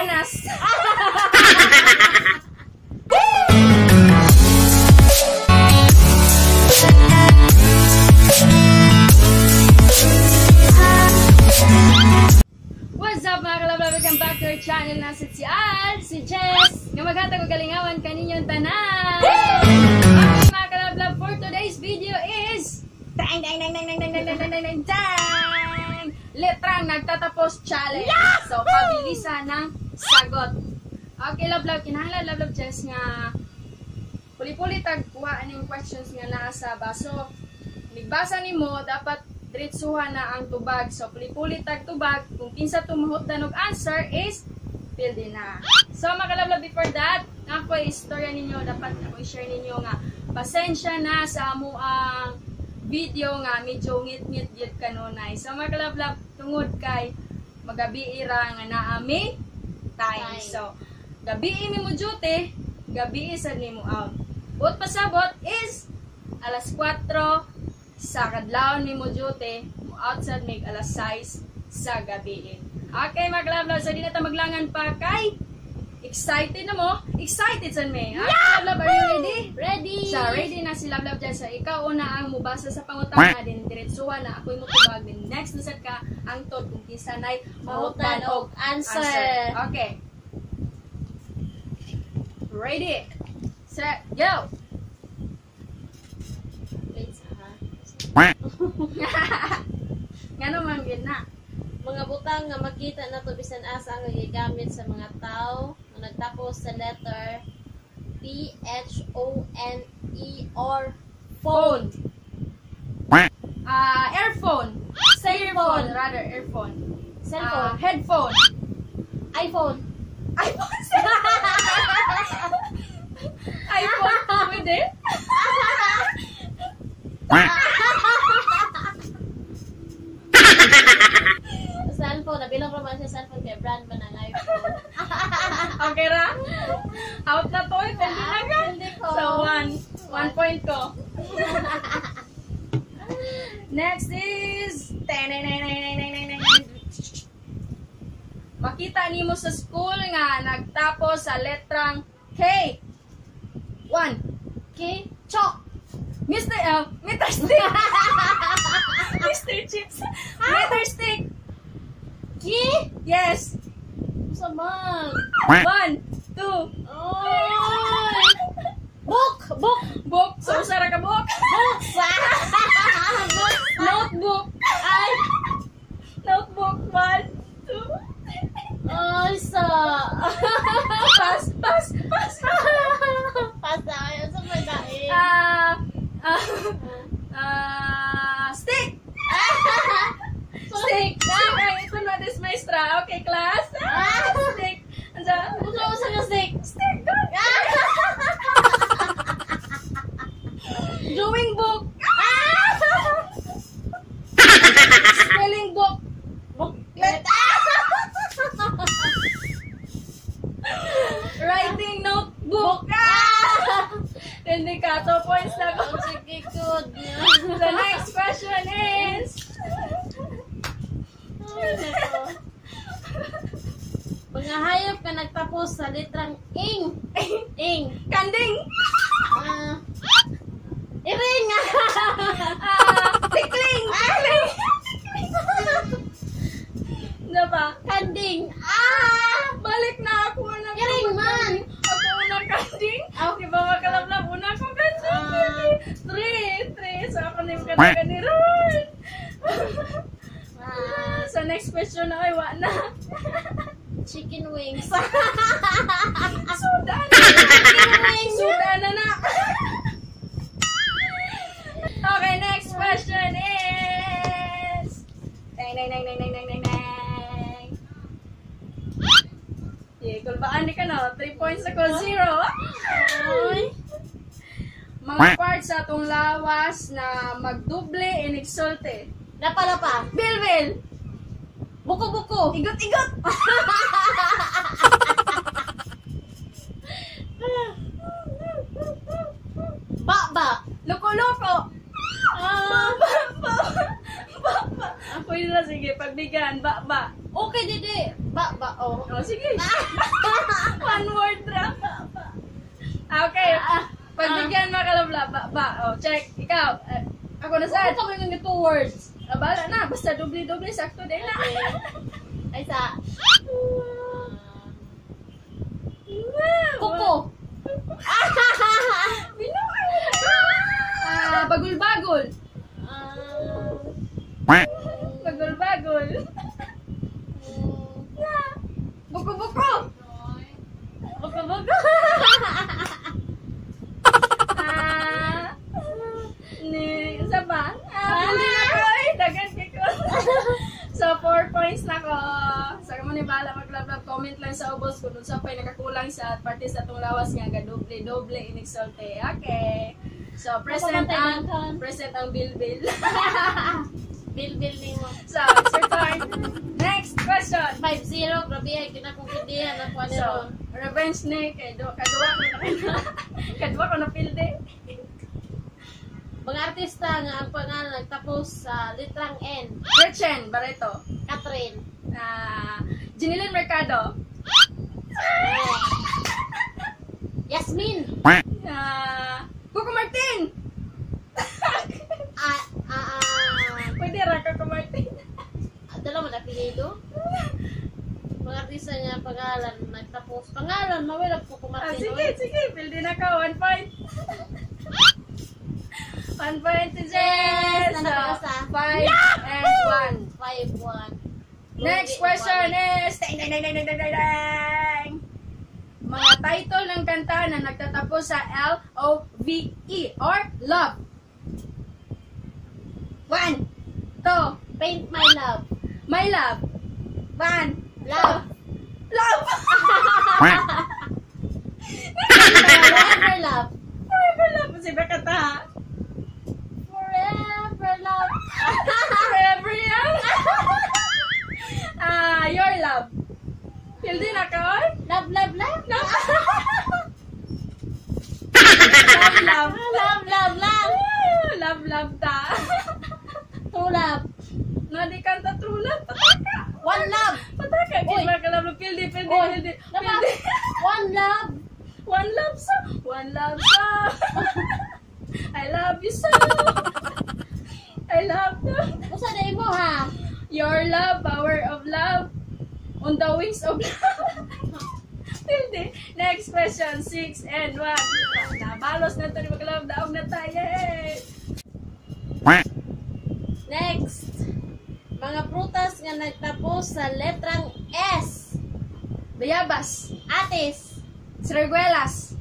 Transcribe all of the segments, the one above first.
Ganas. What's up, mga kalablab? Welcome back to our channel. Nasa si Al, si Jess, nga maghatag og kalingawan kaninyong tanan. Okay, mga kalablab, for today's video is dang dang dang dang dang dang dang dang dang dang dang! Letrang nagtatapos challenge. So, pabilisan ng sagot. Okay, love love, kinahanglan, love love Jess, nga puli-puli tag kuha aning questions nga naa sa baso. Nigbasa nimo, dapat diretsuhan na ang tubag. So puli-puli tag tubag, kung kinsa tumahutdan og answer is pildi na. So mga kalablab, before that, ako istorya ninyo, dapat ako i-share ninyo nga pasensya na sa amo ang video nga medyo ngit-ngit gyud kanunay. So mga kalablab, tungod kay magabi ra nga naa mi time. So gabi mi mo duty, gabi sad nimo out. Buot pasabot is alas 4 sa kadlawon nimo duty, mo out sad mig alas 6 sa gabi. Okay, mga kalablab, so di na ta maglangan pa kay excited na mo. Excited sad mi. Okay, yeah! Love, are you ready? Ready. So ready na si Love Love dyan. So ikaw una ang mubasa sa pangutana, din diretsuhan na ako'y mutubag, din next na sad ka ang tod kung kinsa nay Mahutan og answer. Okay. Ready, set, go! Wait, ha? Ngano man gyud na? Mga butang nga makita nato bisan asa ang gigamit sa mga tao nga nagtapos sa letter P H O N E or phone. Earphone. Earphone, rather earphone. Cellphone. Headphone. iPhone. iPhone. iPhone, pwede? Cellphone, nabilang ko man siya cellphone kay brand man ang iPhone. Okay ra? Out na to, eh. Pwede na ka. Hindi ko. So, one point ko. Next is makita nimo sa school nga nagtapos sa letrang K. 1. K. Chalk. Mr. Meter stick. Mr. Chips. Meter stick. K? Yes. Usa man. 1, 2. Oy. Book. Book. Book. So, usa ra ka book. Book. Book. Notebook. Ay. Notebook. 1, 2. Ay, sa. Pass, pass, pass. Pass na kayo sa may daig. Stick. Stick. Ay, ito na this maestra. Okay, class. Stick. Andiyan. Usa ka stick. Stick. Drawing book. Spelling book. Booklet. Writing notebook. Hindi ka. 2 points na ko. Sige, good. The next question is Mga hayop ka nagtapos sa litrang ing. Ing. Kanding. Iring. Tikling. Tikling. Diba? Kanding. Balik na ako na. Iring man. Ako una kanding. Di ba makalablab? Una akong kanding. 3. So ako na yung kanding ni Ron. So next question na ay wa na. Chicken wings. Sudan na. Chicken wings. Sudan na na. Okay, next question is dang dang dang dang dang dang dang dang. Yeah, kulbaan ni ka na. 3 points ako, 0. Ay. Mga parts sa atong lawas na magduble inigsulte. Lapa-lapa. Bilbil. Buko-buko. Igot-igot. Ba-ba. Loko-loko. Ba, ba, ba, ba. Pwede na, sige, pagbigyan. Ba, ba. Okay, didi. Ba, ba, oh. Oh, sige. One word ra. Okay. Pagbigyan, mga kalablab. Ba, ba. Oh, check. Ikaw. Eh, ako na Saan sad. kami ng two words? Ah, bahala na. Basta doble-doble. Sakto din na. Okay. Ay, sa kuko. Binuhay. Ah, bagul-bagul. Bagul-bagul. Buko-buko. Buko-buko. Ah, ni, isa pa? Ah, pili na ko eh. Dagan kay ko. So, 4 points na ko. Sa kamo ni bala mag-love, comment lang sa ubos kung unsa pa'y nakakulang sa parte sa atong lawas nga gadoble-doble inig sulti. Okay. So, present Napamantay ang daghan. Present ang bill-bill. Bill-bill nimo. So, it's your turn. Next question. 5-0. Grabe ay kinakumpindihan ang kuha ni So, Ron. Revenge ni kay do kaduwa ko na kaduwa ko na pilde. Mga artista nga ang pangalan nagtapos sa litrang N. Gretchen Barreto. Catherine. Ah, Jennylyn Mercado. Oh. Yasmin. Ah, Coco Martin. Ah, ah, ah. Pwede ra Coco Martin. Dala mo na apelyido? Mga artista nga ang pangalan nagtapos. Pangalan, mawala ko Ah, kumatin. sige, sige. Pildi na ka. 1 point. 1 point to Jess. Yes, nanakasa. So, 5 and 1. 5-1. Next question is, dang, dang, dang, dang, dang, dang, dang. Mga title ng kanta na nagtatapos sa L-O-V-E or love. One, two, Paint My Love. My love. One, Love. Love. Forever Love. Forever love. Si kanta ha? Forever Love. Forever young. Ah, your love. Pildi na ka, oy? Love, love, love. Love. Love, love. Love, love, love. Love, love ta. True love. Na di kanta true love. Pataka. One love. Pataka. Oy. Gid mga love. Pildi, pildi, Oy. pildi. Diba? Pildi. One love. One love so. One love so. I love you so. I love you. Usa na imo ha? Your love, power of love, on the wings of love. Pildi. Next question, 6 and 1. Nabalos na ito ni Maglove. Daog na tayo. Eh. Next. Mga prutas nga nagtapos sa letrang S. Bayabas. Atis. Sirguelas.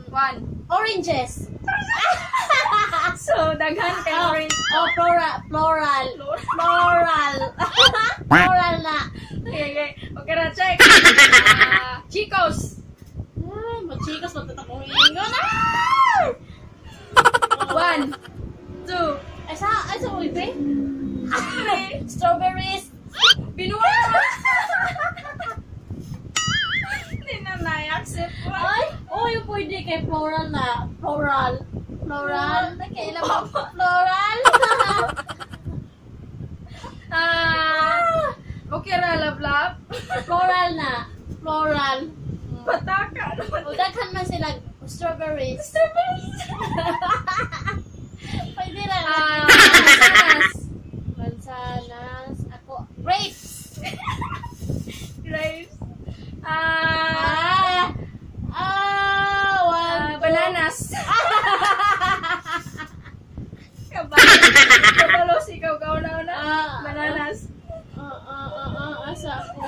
One. Oranges. So, daghan kay Oh, orange. oh, floral, floral. Floral. Floral na. Okay. Okay na, check. Ah, Chicos. Ah, machikos, magtatakong ingon. Ah! One, two, Ay, sa ulipe? Three. Strawberries. Binuha ko. Hindi na na-accept ko. Ay, oh, yung pwede kay floral na. Floral. Floral. Nakailan mo? Floral. Ah, okay ra, love, love. Floral na. Floral. Pataka. O, daghan man sila strawberries. Strawberries. Pwede lang. Ah, mansanas. Mansanas. Ako. Grapes. Grapes. Ah, Ah. Ah, one, ah, two. Bananas. Kabalo. Kabalo, ikaw ka una-una. Ah. Bananas. Ah, ah, ah, ah, asa ako.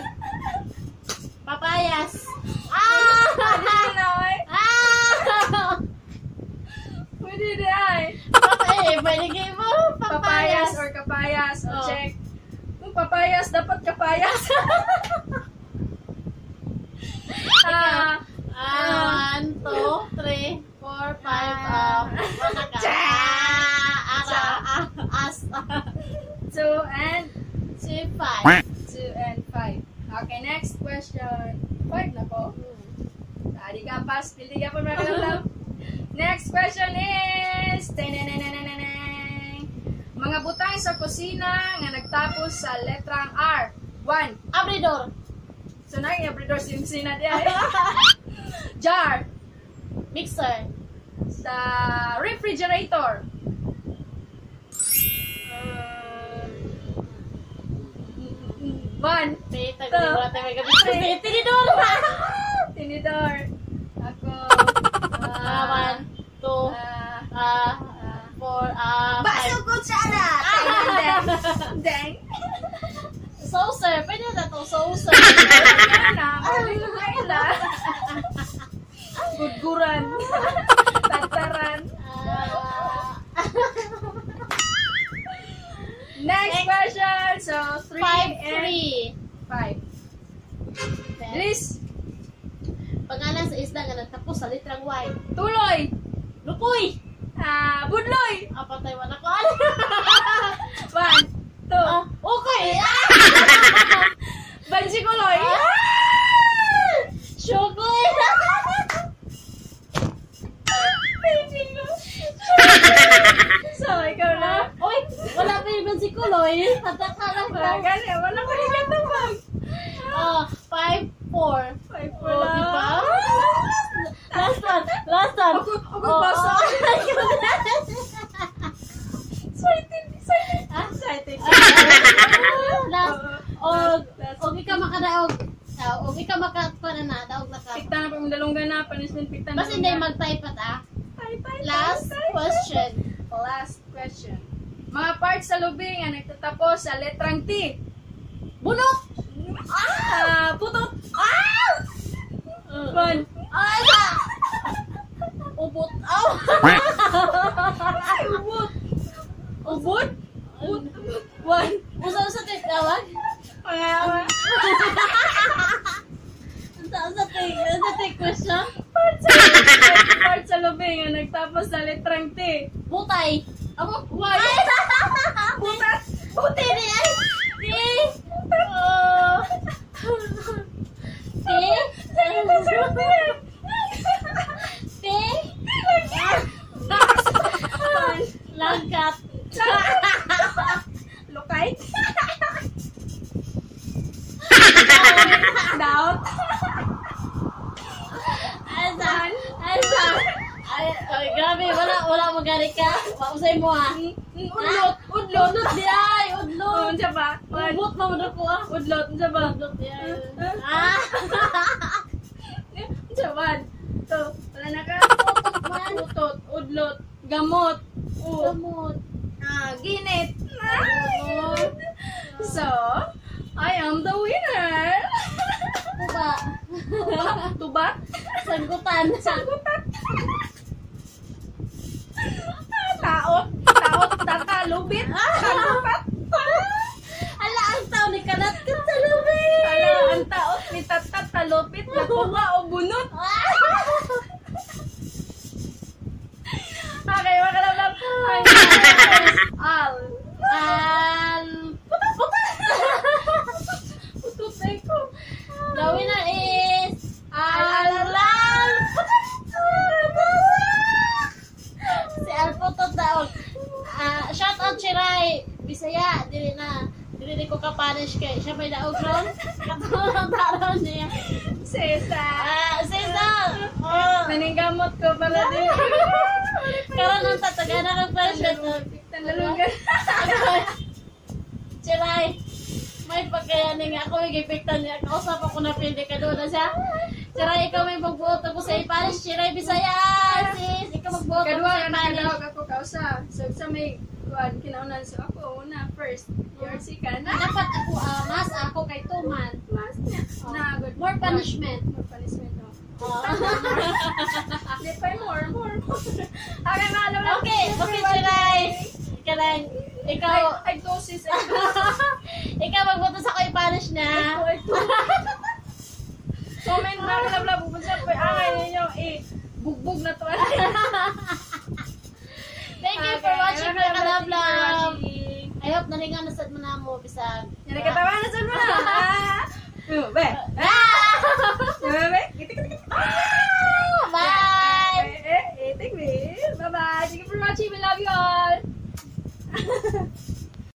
Papayas. Ah! Pwede na, oy. Ah! Pwede di ay. Eh, pwede kayo mo. Papayas Papayas. or kapayas. O, Oh. check. Kung papayas, dapat kapayas. Ah, Ah, one, two, three, four, five, wala ka. Check! Ah, ara, ah, as, Two and two, five. 2 and 5. Okay, next question. Five na po. Adi ka pass, pili ka po mga love. Next question is, teneneneneneng. Mga butang sa kusina nga nagtapos sa letrang R. 1. Abridor. So, na yung abridor sa kusina di ay. Jar. Mixer. Sa refrigerator. 1. Tita, Two. wala tayo may gabi. Tinidor. Tinidor. Ako. 1, 2, 4, 5. Baso kutsara! Deng, deng. Deng. Saucer. Pwede na to. Saucer. Na, kaila. Gudguran. Tataran. Next question. So, 3 5, and 3. 5. Bilis. Pangalan sa isda nga nagtapos sa litrang Y. Tuloy. Lupoy! Budloy. Patay, wala ko alam. 1, 2. Okay! Bansikuloy. Shugoy! Baby ko. So, ikaw na. Uy! Wala pa yung si Kuloy. Hata ka lang. Wala gani. Wala ko rin katapag. 5, 4. 5 Oh, di ba? Last one. Last one. Ako Oh, basa. oh. Excited. Excited. Excited. Last. Oo. Og, og ikaw makadaog. Og ikaw makakuha na daog na ka. Pikta na pag dalongga na. Punishment, pikta na. Basta hindi mag-type at ah. Tay, tay, tay, Last tay. question. Last question. Mga parts sa lubing ang nagtatapos sa letrang T. Bunot! Putot. 1. Ay! Ubot. Aw! Ay, ubot. Ubot? Ubot. 1. Usa-usa tayo tawag? Mga Usa-usa tayo. Usa tayo question? Parts sa lubing ang nagtapos sa letrang T. Butay. Ako, why? Butat. Buti ni ay. Di. Oh. Ti. Ti. 1. Langkat. Lukay. Doubt. Asa. Asa. Ay, ay, grabe, wala mo gani ka. Pausay mo ah. Udlot. Udlot. Udlot di ay, udlot. Unsa ba? 1. Ubot na mo na ko ah. Udlot. Unsa ba? Udlot di ay. Ah. Unsa ba? 2. Wala na ka. Man. Utot. Udlot. Gamot. U. Gamot. Ginit. So, I am the winner. Tuba. Tuba? Sanggutan. Sanggutan. Taot. Taot. Tata. Lubit. Sanggutat. Ala, ang tao ni kanat ka sa lubid. Ala, ang taot ni tatat talupit. Nakuha o bunot. Okay, mga kalablab. Ang Al. Al. Putot. Putot na ko. The winner is Al. Al. Si Alputot daog. Shout out Chiray. Bisaya, dili na. Dili ni ko ka-punish kay siya may daog ron. Katulong taron niya. Sesa. Cesar. Oh. Naninggamot ko pala din. Karon ang tatagana kang question. Tandalugan. Chiray. May pagkayanin nga ako, may gipiktan niya. Kausap ako na pili ka doon na siya. Chiray, ikaw may magbuot ako sa ipanish. Chiray, Bisaya! Sis, ikaw magbuot ako Kadua sa ka ipanish. nakadaog ako kausa. So sa may kuan kinaunan so ako una first. You're second. Dapat ako, mas ako kay Tuman. Mas na. Na good. More punishment. More punishment. Oh. Oh. Di pa more more. More. Okay, mga lola. Okay, Chiray. Ikaw lang. Ikaw, Ay, ay dosis. Ay dosis. ikaw magbuot sa ako ipanish na. Ay, comment na kalabla bukod sa pa angay ninyo eh bugbog na to. Thank you for watching, mga Thank you for kalablab. watching. I hope nalingan na sad mo na mo, bisag. Yan katawa na sad mo na. Be. Be. Itik itik. Bye! Eh, eh, itik. Bye bye. Thank you for watching. We love you all.